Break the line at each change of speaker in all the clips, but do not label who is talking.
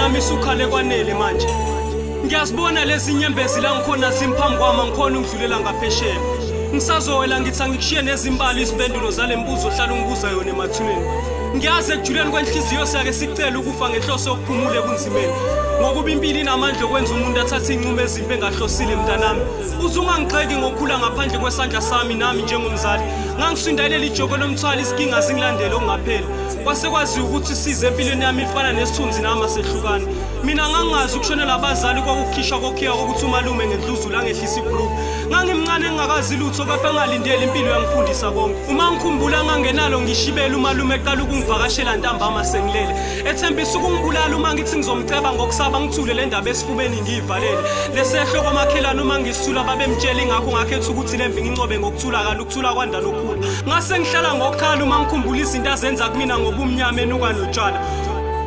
Mntanami, sukhale kwanele manje. Ngiyazibona lezi nyembezi la ngikhona zimphambi kwami, ngikhona ukudlulela ngaphesheya. Ngisazowela ngithi angikushiye nezimbali izimpendulo zale mbuzo ohlala ungibuza yona emathuneni. Ngiyazi ekujuleni kwenhliziyo siyake sicele ukufa ngenhloso yokuphumula ebunzimeni, ngokuba impilo inamandla okwenza umuntu athathe iy'nqumo ezimbi engahlosile. Mntanami, uze ungangixeki ngokukhula ngaphandle kwesandla sami. Nami njengomzali ngangisundalela ijoko lomthwalo, isikinga zingilandele okungapheli. Kwase kwaziwa ukuthi size empilweni yami ifana nesithunzi nami asehlukana. Mina ngangingazi ukushonela abazali kwakukhishwa kokhiya kokuthi umalume ngendluzula angehlisa ibhruku. Ngangimncane ngingakazi lutho, kepha ngalindele impilo yangifundisa konke. Uma ngikhumbula ngangenalo ngishibela umalume eqala ukungivakashela ntambama sengilele, ethembisa ukungibulala uma ngithi ngizomceba. Ngokusaba ngithule le ndaba esifubeni ngiyivalele. Lesehlo kwamakhelwane uma ngisithula babemtshela, ingakho ngakhetha ukuthi lemvi ngincobe ngokuthula kala ukuthula kwanda lokhula. Ngase ngihlala ngokukhala uma ngikhumbula izinto azenza kumina ngobumnyama enuka notshwala.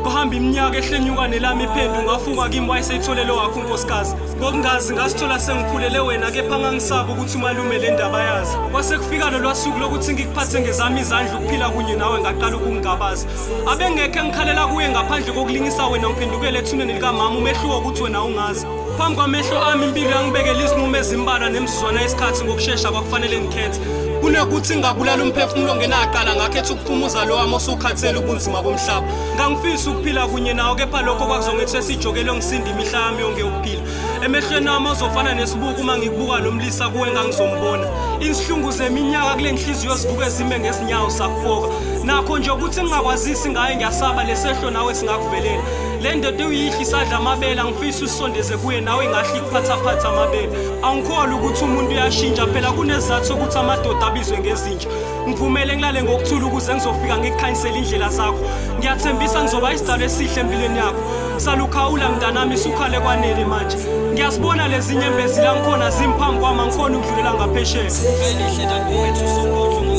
Kuhamba iminyaka ehlenyuka nelami iphendu, ngafuka kimi wayeseyitholele wakho unkosikazi. Ngokungazi ngasithola sengikhulele wena, kepha ngangisaba ukuthi umalume le ndaba yazi. Kwase kufika lolwa suku lokuthi ngikuphathe ngezami izandla ukuphila kunye nawe, ngaqala ukungabaza. Abengekho engikhalela kuye ngaphandle kokulingisa wena, ngiphendukele ethuneni likamama. Umehluko ukuthi wena ungazi. Phambi kwamehlo ami impilo yangibekela izinqumo ezimbalwa nemizuzwana yesikhathi, ngokushesha kwakufanele ngikhethe. Kunokuthi ngingabulala umphefumulo ngenaqala, ngakhetha ukuphumuza lo wami osukhathele ubunzima bomhlaba. Ngangifisa ukuphila kunye nawo, kepha lokho kwakuzongethwesa ijokelo ngisinda imihla yami yonke yokuphila. Emehlweni ami ozofana nesibuko uma ngikubuka lo mlisa kuwe ngangizombona. Inhlungu zeminyaka kule nhliziyo zivuke zime ngezinyawo sakufoka. Nakho nje ukuthi ngingakwazisi ngaye, ngiyasaba lesehlo nawe singakuvelela. Le ndoda uyihla isadla amabele, angifisi usondeze kuye nawe ingahle ikuphathaphatha amabele. Angikholwa ukuthi umuntu uyashintsha, phela kunesizathu sokuthi amadoda abizwe ngezinja. Ngivumele ngilale ngokuthula ukuze ngizofika ngikukhanyisele indlela zakho. Ngiyathembisa ngizoba isidalo esihle empilweni yakho. Salukhawula mntanami, sukhale kwanele manje. Ngiyazibona lezi nyembezi la ngikhona zimphambi kwami, angikhona ukudlulela ngaphesheya.
Elihle dadewethu, sonkondlo.